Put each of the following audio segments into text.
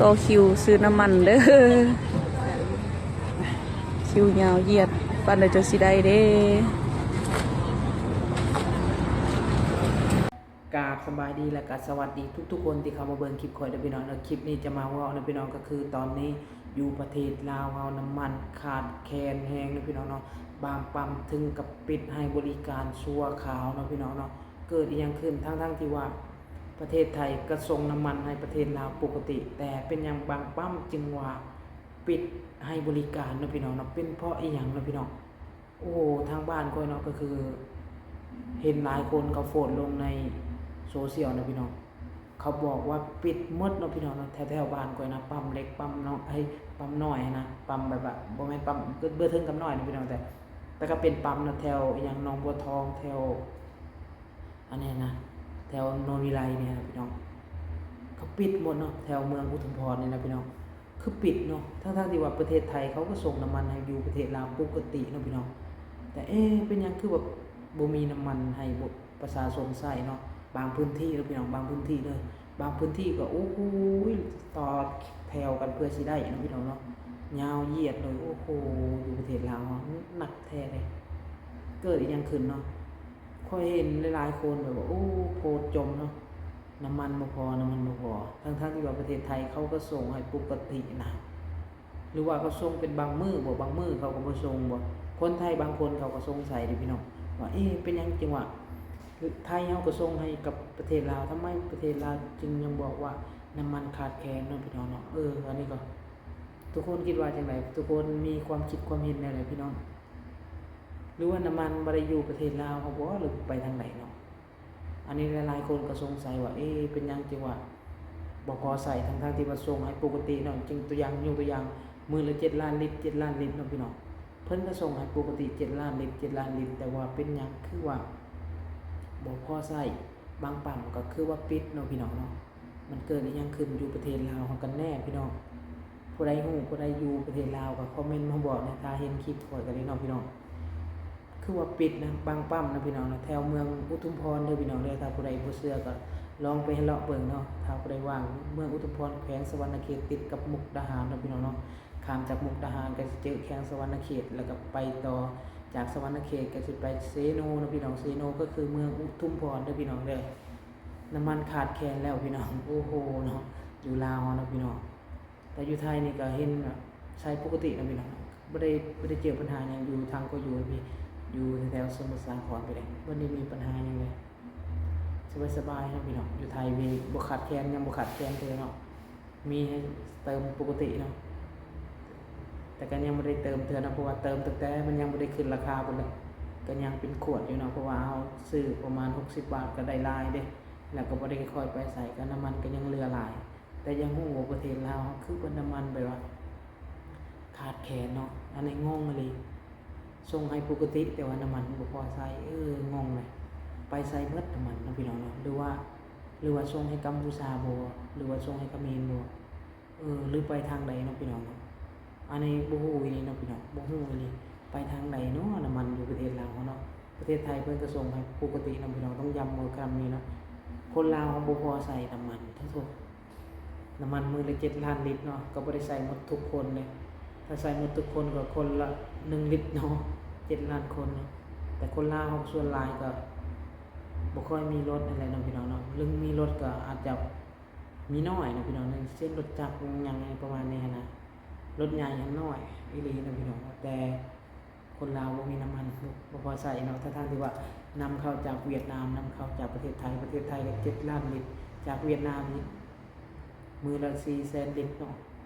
ຕໍ່ຄິວຊື້ນ້ຳມັນເດີ້ ຄິວຍາວຢຽດ ປານໃດຈັ່ງຊິໄດ້ເດ້. ກາບສະບາຍດີ ແລະກະສະຫວັດດີທຸກໆຄົນທີ່ເຂົ້າມາເບິ່ງຄລິບຂ້ອຍເດີ້ພີ່ນ້ອງເນາະ. ຄລິບນີ້ຈະມາເວົ້ານະພີ່ນ້ອງ ກໍຄືຕອນນີ້ຢູ່ປະເທດລາວເຮົາ ນ້ຳມັນຂາດແຄນແຮງນະພີ່ນ້ອງເນາະ. ບາງປ້ຳເຖິງກັບປິດໃຫ້ບໍລິການຊົ່ວຄາວເນາະພີ່ນ້ອງເນາະ. ເກີດອີ່ຫຍັງຂຶ້ນ ທັງໆທີ່ວ່າປະເທດໄທກໍສົ່ງນ້ຳມັນໃຫ້ປະເທດລາວປົກກະຕິ, ແຕ່ເປັນຫຍັງບາງປ້ຳຈຶ່ງວ່າປິດໃຫ້ບໍລິການເນາະພີ່ນ້ອງເນາະ? ເປັນເພາະອີ່ຫຍັງເນາະພີ່ນ້ອງ? ໂອ້ ທາງບ້ານຂ້ອຍເນາະ ກໍຄືເຫັນຫຼາຍຄົນເຂົາໂພສລົງໃນໂຊຊຽວນະພີ່ນ້ອງ, ເຂົາບອກວ່າປິດໝົດເນາະພີ່ນ້ອງເນາະ. ແຖວໆບ້ານຂ້ອຍນະ ປ້ຳເລັກ ປ້ຳນ້ອຍ ເອີຍ ປ້ຳນ້ອຍຫັ້ນນະ ປ້ຳແບບວ່າ ບໍ່ແມ່ນປ້ຳ ເບື້ອງເທິງກັບນ້ອຍນະພີ່ນ້ອງ, ແຕ່ ແຕ່ກໍເປັນປ້ຳນະ ແຖວອີ່ຫຍັງ ໜອງບົວທອງ ແຖວ ອັນນີ້ນະ ແຖວໂນນວິໄລນີ້ນະພີ່ນ້ອງ ເຂົາປິດໝົດເນາະ. ແຖວເມືອງອຸທຸມພອນນີ້ນະພີ່ນ້ອງ ຄືປິດເນາະ, ທັງໆທີ່ວ່າປະເທດໄທເຂົາກໍສົ່ງນ້ຳມັນໃຫ້ຢູ່ປະເທດລາວປົກກະຕິເນາະພີ່ນ້ອງ. ແຕ່ເອ ເປັນຫຍັງຄືວ່າບໍ່ມີນ້ຳມັນໃຫ້ ປະຊາຊົນໃຊ້ເນາະ? ບາງພື້ນທີ່ເດີພີ່ນ້ອງ ບາງພື້ນທີ່ເດີ ບາງພື້ນທີ່ກໍ ໂອ້ໂຫ ຕໍ່ແຖວກັນເພື່ອຊິໄດ້ເນາະພີ່ນ້ອງເນາະ, ຍາວຢຽດເລີຍ. ໂອ້ໂຫ ຢູ່ປະເທດລາວເຮົາໜັກແທ້ເດ. ເກີດອີ່ຫຍັງຂຶ້ນເນາະ? ຂ້ອຍເຫັນຫຼາຍໆຄົນແບບວ່າ ໂອ້ ໂພສຈົມເນາະ ນ້ຳມັນບໍ່ພໍ ນ້ຳມັນບໍ່ພໍ, ທັງໆທີ່ວ່າປະເທດໄທເຂົາກໍສົ່ງໃຫ້ປົກກະຕິນະ, ຫຼືວ່າເຂົາສົ່ງເປັນບາງມື້ບໍ? ບາງມື້ເຂົາກໍບໍ່ສົ່ງບໍ? ຄົນໄທບາງຄົນເຂົາກໍສົງໄສເດ້ພີ່ນ້ອງ ວ່າ ເອ ເປັນຫຍັງຈຶ່ງວ່າໄທເຮົາກໍສົ່ງໃຫ້ກັບປະເທດລາວ, ທຳໄມປະເທດລາວຈຶ່ງຍັງບອກວ່ານ້ຳມັນຂາດແຄນເນາະພີ່ນ້ອງເນາະ? ເອີ ອັນນີ້ກໍ ທຸກຄົນຄິດວ່າຈັ່ງໃດ? ທຸກຄົນມີຄວາມຄິດຄວາມເຫັນແນວໃດພີ່ນ້ອງ? ຫຼືວ່ານ້ຳມັນບໍ່ໄດ້ຢູ່ປະເທດລາວເຮົາບໍ ຫຼືໄປທາງໃດເນາະ? ອັນນີ້ຫຼາຍໆຄົນກໍສົງໄສວ່າ ເອ ເປັນຫຍັງຈຶ່ງວ່າບໍ່ພໍໃຊ້ ທັງໆທີ່ວ່າສົ່ງໃຫ້ປົກກະຕິເນາະ. ຈຶ່ງຕົວຢ່າງ ຍົກຕົວຢ່າງ ມື້ລະເຈັດລ້ານລິດ ເຈັດລ້ານລິດເນາະພີ່ນ້ອງ, ເພິ່ນກໍສົ່ງໃຫ້ປົກກະຕິເຈັດລ້ານລິດ ເຈັດລ້ານລິດ ແຕ່ວ່າເປັນຫຍັງຄືວ່າບໍ່ພໍໃຊ້? ບາງປ້ຳກໍຄືວ່າປິດເນາະພີ່ນ້ອງເນາະ. ມັນເກີດອີ່ຫຍັງຂຶ້ນຢູ່ປະເທດລາວເຮົາກັນແນ່ພີ່ນ້ອງ? ຜູ້ໃດຮູ້ ຜູ້ໃດຢູ່ປະເທດລາວກໍຄອມເມັນມາບອກແດ່, ຖ້າເຫັນຄລິບຂ້ອຍກໍດີເນາະພີ່ນ້ອງ. ຄືວ່າປິດນະ ບາງປ້ຳນະພີ່ນ້ອງນະ, ແຖວເມືອງອຸທຸມພອນເດີພີ່ນ້ອງເດີ. ຖ້າຜູ້ໃດບໍ່ເຊື່ອກໍລອງໄປເລາະເບິ່ງເນາະ ຖ້າຜູ້ໃດວ່າງ. ເມືອງອຸທຸມພອນ ແຂວງສະຫວັນນະເຂດ ຕິດກັບມຸກດາຫານເນາະພີ່ນ້ອງເນາະ. ຂ້າມຈາກມຸກດາຫານກໍຊິເຈີແຂວງສະຫວັນນະເຂດ ແລ້ວກໍໄປຕໍ່ຈາກສະຫວັນນະເຂດກໍຊິໄປເຊໂນເນາະພີ່ນ້ອງ. ເຊໂນກໍຄືເມືອງອຸທຸມພອນເດີພີ່ນ້ອງເດີ. ນ້ຳມັນຂາດແຄນແລ້ວພີ່ນ້ອງ. ໂອ້ໂຫເນາະ ຢູ່ລາວເຮົາເນາະພີ່ນ້ອງ. ແຕ່ຢູ່ໄທນີ້ກໍເຫັນແບບໃຊ້ປົກກະຕິນະພີ່ນ້ອງ, ບໍ່ໄດ້ ບໍ່ໄດ້ເຈີບັນຫາຫຍັງ. ຢູ່ທາງຂ້ອຍຢູ່ພີ້ ຢູ່ແຖວສະໝຸດສາຄອນພີ້ເດ້ ບໍ່ໄດ້ມີບັນຫາຫຍັງເລີຍ, ສະບາຍໆເນາະພີ່ນ້ອງ. ຢູ່ໄທມີ ບໍ່ຂາດແຄນ ຍັງບໍ່ຂາດແຄນເທື່ອເນາະ, ມີໃຫ້ເຕີມປົກກະຕິເນາະ. ແຕ່ກໍຍັງບໍ່ໄດ້ເຕີມເທື່ອເນາະ ເພາະວ່າເຕີມຕັ້ງແຕ່ມັນຍັງບໍ່ໄດ້ຂຶ້ນລາຄາພຸ້ນແຫຼະ, ກໍຍັງເປັນຂວດຢູ່ເນາະ. ເພາະວ່າເຮົາຊື້ປະມານຫົກສິບບາດກໍໄດ້ຫຼາຍເດ້, ແລ້ວກໍບໍ່ໄດ້ຄ່ອຍໄປໃສ, ກໍນ້ຳມັນກໍຍັງເຫຼືອຫຼາຍ. ແຕ່ຢາກຮູ້ວ່າປະເທດລາວເຮົາຄືວ່ານ້ຳມັນແບບວ່າຂາດແຄນເນາະ, ອັນນີ້ງົງອີ່ຫຼີ. ສົ່ງໃຫ້ປົກກະຕິ ແຕ່ວ່ານ້ຳມັນບໍ່ພໍໃຊ້. ເອີ ງົງເລີຍ, ໄປໃສໝົດນ້ຳມັນເນາະພີ່ນ້ອງເນາະ? ຫຼືວ່າ ຫຼືວ່າສົ່ງໃຫ້ກຳປູຊາບໍ? ຫຼືວ່າສົ່ງໃຫ້ຂະເໝນບໍ? ເອີ ຫຼືໄປທາງໃດເນາະພີ່ນ້ອງເນາະ? ອັນນີ້ບໍ່ຮູ້ອີ່ຫຼີເນາະພີ່ນ້ອງ, ບໍ່ຮູ້ອີ່ຫຼີ ໄປທາງໃດເນາະ ນ້ຳມັນຢູ່ປະເທດລາວເຮົາເນາະ? ປະເທດໄທເພິ່ນກໍສົ່ງໃຫ້ປົກກະຕິເນາະພີ່ນ້ອງ, ຕ້ອງຢ້ຳເວົ້າຄຳນີ້ເນາະ. ຄົນລາວເຮົາບໍ່ພໍໃຊ້ນ້ຳມັນ ໂທ້ ນ້ຳມັນມື້ລະເຈັດລ້ານລິດເນາະ, ກໍບໍ່ໄດ້ໃຊ້ໝົດທຸກຄົນເດ້. ຖ້າໃຊ້ໝົດທຸກຄົນກໍຄົນລະໜຶ່ງລິດເນາະ, ເຈັດລ້ານຄົນເນາະ. ແຕ່ຄົນລາວເຮົາສ່ວນຫຼາຍກໍບໍ່ຄ່ອຍມີລົດຫັ້ນແຫຼະເນາະພີ່ນ້ອງເນາະ, ຫຼືມີລົດກໍອາດຈະມີໜ້ອຍເນາະພີ່ນ້ອງ, ຢ່າງເຊັ່ນລົດຈັກ ຫຍັງປະມານນີ້ຫັ້ນນະ, ລົດໃຫຍ່ຫັ້ນໜ້ອຍອີ່ຫຼີເນາະພີ່ນ້ອງ. ແຕ່ ຄົນລາວບໍ່ມີນ້ຳມັນ ບໍ່ພໍໃຊ້ເນາະ, ທັງໆທີ່ວ່ານຳເຂົ້າຈາກຫວຽດນາມ, ນຳເຂົ້າຈາກປະເທດໄທ, ປະເທດໄທກໍເຈັດລ້ານລິດ, ຈາກຫວຽດນາມອີກ ມື້ລະສີ່ແສນລິດເນາະ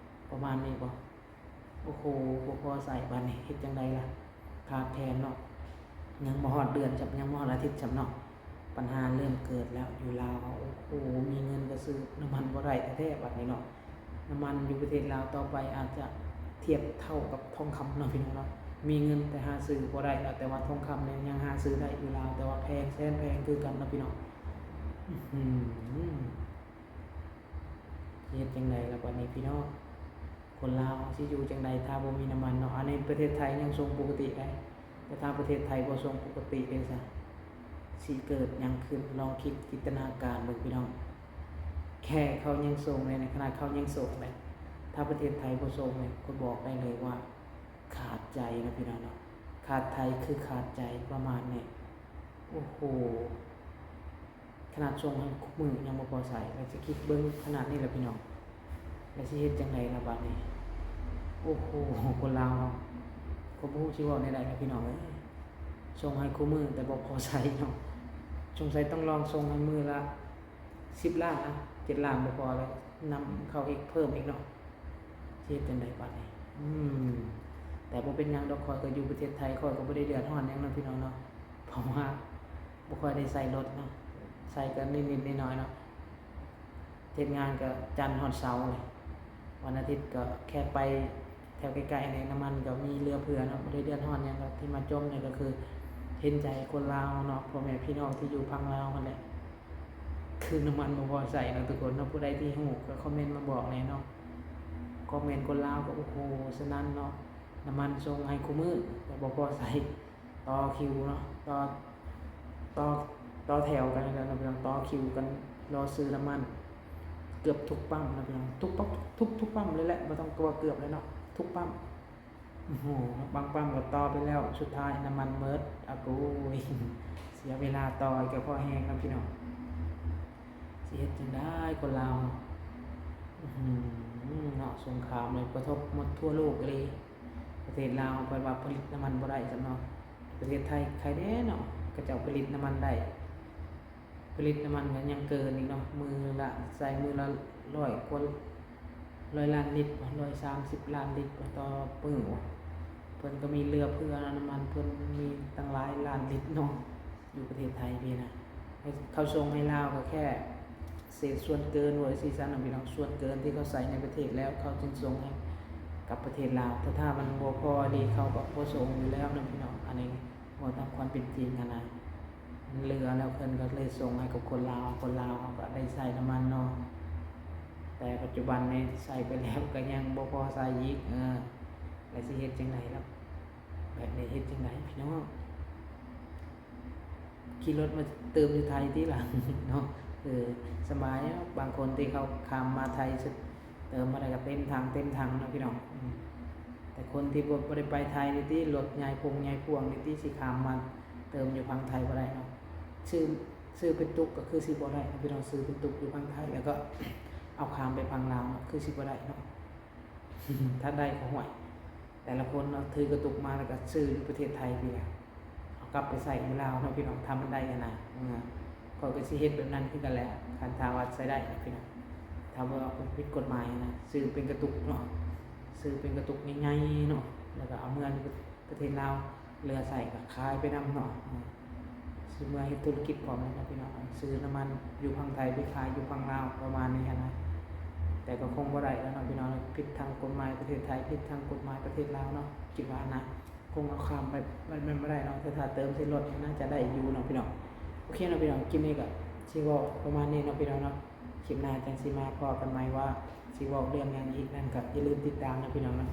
ປະມານນີ້ບໍ? ໂອ້ໂຫ ບໍ່ພໍໃຊ້, ບາດນີ້ເຮັດຈັ່ງໃດລະ? ຂາດແຄນເນາະ, ຍັງບໍ່ຮອດເດືອນຊ້ຳ, ຍັງບໍ່ຮອດອາທິດຊ້ຳເນາະ, ບັນຫາເລີ່ມເກີດແລ້ວຢູ່ລາວເຮົາ. ໂອ້ໂຫ ມີເງິນກໍຊື້ນ້ຳມັນບໍ່ໄດ້ແທ້ໆ ບາດນີ້ເນາະ. ນ້ຳມັນຢູ່ປະເທດລາວຕໍ່ໄປອາດຈະທຽບເທົ່າກັບທອງຄຳເນາະພີ່ນ້ອງເນາະ, ມີເງິນແຕ່ຫາຊື້ບໍ່ໄດ້ແລ້ວ, ແຕ່ວ່າທອງຄຳນີ້ຍັງຫາຊື້ໄດ້ຢູ່ລາວ ແຕ່ວ່າແພງ ແສນແພງຄືກັນເນາະພີ່ນ້ອງ. ອື ຊິເຮັດຈັ່ງໃດລະບາດນີ້ພີ່ນ້ອງ? ຄົນລາວເຮົາຊິຢູ່ຈັ່ງໃດຖ້າບໍ່ມີນ້ຳມັນເນາະ? ອັນນີ້ປະເທດໄທຍັງສົ່ງປົກກະຕິໄດ້, ແຕ່ຖ້າປະເທດໄທບໍ່ສົ່ງປົກກະຕິເດ້ຊະ ຊິເກີດຫຍັງຂຶ້ນ? ລອງຄິດຈິນຕະນາການເບິ່ງພີ່ນ້ອງ. ແຄ່ເຂົາຍັງສົ່ງເລີຍນະ, ຂະໜາດເຂົາຍັງສົ່ງເລີຍ. ຖ້າປະເທດໄທບໍ່ສົ່ງເລີຍ, ຂ້ອຍບອກໄດ້ເລີຍວ່າຂາດໃຈນະພີ່ນ້ອງເນາະ. ຂາດໄທຄືຂາດໃຈປະມານນີ້. ໂອ້ໂຫ ຂະໜາດສົ່ງໃຫ້ຄູ່ມື້ຍັງບໍ່ພໍໃຊ້, ແລ້ວຊິຄິດເບິ່ງຂະໜາດນີ້ລະພີ່ນ້ອງ, ແລ້ວຊິເຮັດຈັ່ງໃດລະບາດນີ້? ໂອ້ໂຫ ຄົນລາວເຮົາ ຂ້ອຍບໍ່ຮູ້ຊິເວົ້າແນວໃດລະພີ່ນ້ອງເອີຍ. ສົ່ງໃຫ້ຄູ່ມື້ແຕ່ບໍ່ພໍໃຊ້ເນາະ. ສົງໄສຕ້ອງລອງສົ່ງໃຫ້ມື້ລະສິບລ້ານນະ, ເຈັດລ້ານບໍ່ພໍແລ້ວ, ນຳເຂົ້າອີກ ເພີ່ມອີກເນາະ. ຊິເຮັດຈັ່ງໃດບາດນີ້? ອືມ ແຕ່ບໍ່ເປັນຫຍັງດອກ, ຂ້ອຍກໍຢູ່ປະເທດໄທ, ຂ້ອຍກໍບໍ່ໄດ້ເດືອດຮ້ອນຫຍັງເນາະພີ່ນ້ອງເນາະ, ເພາະວ່າບໍ່ຄ່ອຍໄດ້ໃຊ້ລົດເນາະ, ໃຊ້ກໍນິດໆໜ້ອຍໆເນາະ. ເຮັດງານກໍຈັນຮອດເສົາເລີຍ, ວັນອາທິດກໍແຄ່ໄປແຖວໃກ້ໆນີ້, ນ້ຳມັນກໍມີເຫຼືອເຜືອເນາະ, ບໍ່ໄດ້ເດືອດຮ້ອນຫຍັງດອກ. ທີ່ມາຈົ່ມນີ້ກໍຄືເຫັນໃຈຄົນລາວເນາະ, ພໍ່ແມ່ພີ່ນ້ອງທີ່ຢູ່ຝັ່ງລາວຫັ້ນແຫຼະ. ຄືນ້ຳມັນບໍ່ພໍໃຊ້ເນາະທຸກຄົນເນາະ, ຜູ້ໃດທີ່ຮູ້ກໍຄອມເມັນມາບອກແດ່ເນາະ. ຄອມເມັນຄົນລາວກໍ ໂອ້ໂຫ ສະນັ້ນເນາະ, ນ້ຳມັນສົ່ງໃຫ້ຄູ່ມື້ແຕ່ບໍ່ພໍໃຊ້, ຕໍ່ຄິວເນາະ, ຕໍ່ ຕໍ່ ຕໍ່ແຖວກັນແລ້ວເນາະພີ່ນ້ອງ, ຕໍ່ຄິວກັນລໍຊື້ນ້ຳມັນເກືອບທຸກປ້ຳເນາະພີ່ນ້ອງ, ທຸກປ້ຳ ທຸກ ທຸກປ້ຳເລີຍແຫຼະ, ບໍ່ຕ້ອງວ່າເກືອບແລ້ວເນາະ, ທຸກປ້ຳ. ໂອ້ໂຫ ບາງປ້ຳກໍຕໍ່ໄປແລ້ວ, ສຸດທ້າຍນ້ຳມັນໝົດ. ອາໂກຍ ເສຍເວລາຕໍ່ອີກກໍພໍແຮງເນາະພີ່ນ້ອງ. ຊິເຮັດຈັ່ງໃດຄົນລາວ? ອືມ ເນາະ, ສົງຄາມນີ້ກະທົບໝົດທົ່ວໂລກອີ່ຫຼີ. ປະເທດລາວເພິ່ນວ່າຜະລິດນ້ຳມັນບໍ່ໄດ້ຊ້ຳເນາະ, ປະເທດໄທໄຄແດ່ເນາະ, ເຂົາເຈົ້າຜະລິດນ້ຳມັນໄດ້. ຜະລິດນ້ຳມັນກໍຍັງເກີນອີກເນາະ, ມື້ລະ ໃຊ້ມື້ລະຮ້ອຍກວ່າ ຮ້ອຍລ້ານລິດ, ຮ້ອຍສາມສິບລ້ານລິດຕໍ່ມື້. ເພິ່ນກໍມີເຫຼືອເຜືອເນາະ, ນ້ຳມັນເພິ່ນມີຕັ້ງຫຼາຍລ້ານລິດເນາະ ຢູ່ປະເທດໄທພີ້ນະ. ເຂົາສົ່ງໃຫ້ລາວກໍແຄ່ເສດສ່ວນເກີນ ວ່າຊີ້ຊັ້ນເນາະພີ່ນ້ອງ, ສ່ວນເກີນທີ່ເຂົາໃຊ້ໃນປະເທດແລ້ວ ເຂົາຈຶ່ງສົ່ງໃຫ້ກັບປະເທດລາວ. ແຕ່ຖ້າມັນບໍ່ພໍອີ່ຫຼີ ເຂົາກໍບໍ່ສົ່ງຢູ່ແລ້ວເນາະພີ່ນ້ອງ. ອັນນີ້ເວົ້າຕາມຄວາມເປັນຈິງຫັ້ນນະ. ມັນເຫຼືອແລ້ວເພິ່ນກໍເລີຍສົ່ງໃຫ້ກັບຄົນລາວ, ຄົນລາວເຮົາກໍໄດ້ໃຊ້ນ້ຳມັນເນາະ. ແຕ່ປັດຈຸບັນນີ້ໃຊ້ໄປແລ້ວກໍຍັງບໍ່ພໍໃຊ້ອີກ, ເອີ ແລ້ວຊິເຮັດຈັ່ງໃດລະ? ແບບນີ້ເຮັດຈັ່ງໃດພີ່ນ້ອງ? ຂີ່ລົດມາເຕີມຢູ່ໄທຕິລະເນາະ. ເອີ ສະບາຍເນາະ, ບາງຄົນທີ່ເຂົາຂ້າມມາໄທ ເຕີມມາໄດ້ກໍເຕັມຖັງເຕັມຖັງເນາະພີ່ນ້ອງ. ອືມ ແຕ່ຄົນທີ່ບໍ່ ບໍ່ໄດ້ໄປໄທນີ້ຕິ, ລົດໃຫຍ່ພົງໃຫຍ່ພ່ວງນີ້ຕິ, ຊິຂ້າມມາເຕີມຢູ່ຝັ່ງໄທບໍ່ໄດ້ເນາະ. ຊື້ ຊື້ເປັນຕຸກກໍຄືຊິບໍ່ໄດ້ເນາະພີ່ນ້ອງ, ຊື້ເປັນຕຸກຢູ່ຝັ່ງໄທ ແລ້ວກໍເອົາຂ້າມໄປຝັ່ງລາວເນາະ, ຄືຊິບໍ່ໄດ້ເນາະ. ຖ້າໄດ້ກໍ ຫ້ວຍ ແຕ່ລະຄົນເນາະ ຖືກະຕຸກມາແລ້ວກໍຊື້ຢູ່ປະເທດໄທພີ້ແຫຼະ, ເອົາກັບໄປໃຊ້ຢູ່ລາວເນາະພີ່ນ້ອງ, ຖ້າມັນໄດ້ຫັ້ນນະ. ເອີ ຂ້ອຍກໍຊິເຮັດແບບນັ້ນຄືກັນແຫຼະ ຄັນຖ້າວ່າໃຊ້ໄດ້ນະພີ່ນ້ອງ. ຖ້າວ່າຜິດກົດໝາຍຫັ້ນນະ, ຊື້ເປັນກະຕຸກເນາະ, ຊື້ເປັນກະຕຸກໃຫຍ່ໆເນາະ, ແລ້ວກໍເອົາເມືອຢູ່ປະເທດລາວ, ເຫຼືອໃຊ້ກໍຂາຍໄປນຳເນາະ. ເອີ ຊິເມືອເຮັດທຸລະກິດພ້ອມເລີຍເນາະພີ່ນ້ອງ, ຊື້ນ້ຳມັນຢູ່ຝັ່ງໄທໄປຂາຍຢູ່ຝັ່ງລາວ ປະມານນີ້ຫັ້ນນະ. ແຕ່ກໍຄົງບໍ່ໄດ້ແລ້ວເນາະພີ່ນ້ອງ, ຜິດທັງກົດໝາຍປະເທດໄທ, ຜິດທັງກົດໝາຍປະເທດລາວເນາະ, ຄິດວ່ານະ. ຄົງເອົາຂ້າມໄປ ມັນ ມັນບໍ່ໄດ້ເນາະ, ແຕ່ຖ້າເຕີມໃສ່ລົດນີ້ໜ້າຈະໄດ້ຢູ່ເນາະພີ່ນ້ອງ. ໂອເຄເນາະພີ່ນ້ອງ, ຄລິບນີ້ກໍຊິເວົ້າປະມານນີ້ເນາະພີ່ນ້ອງເນາະ. ຄລິບໜ້າຈັ່ງຊິມາພໍ້ກັນໃໝ່ວ່າຊິເວົ້າເລື່ອງຫຍັງອີກນັ້ນ ກໍຢ່າລືມຕິດຕາມເນາະພີ່ນ້ອງເນາະ.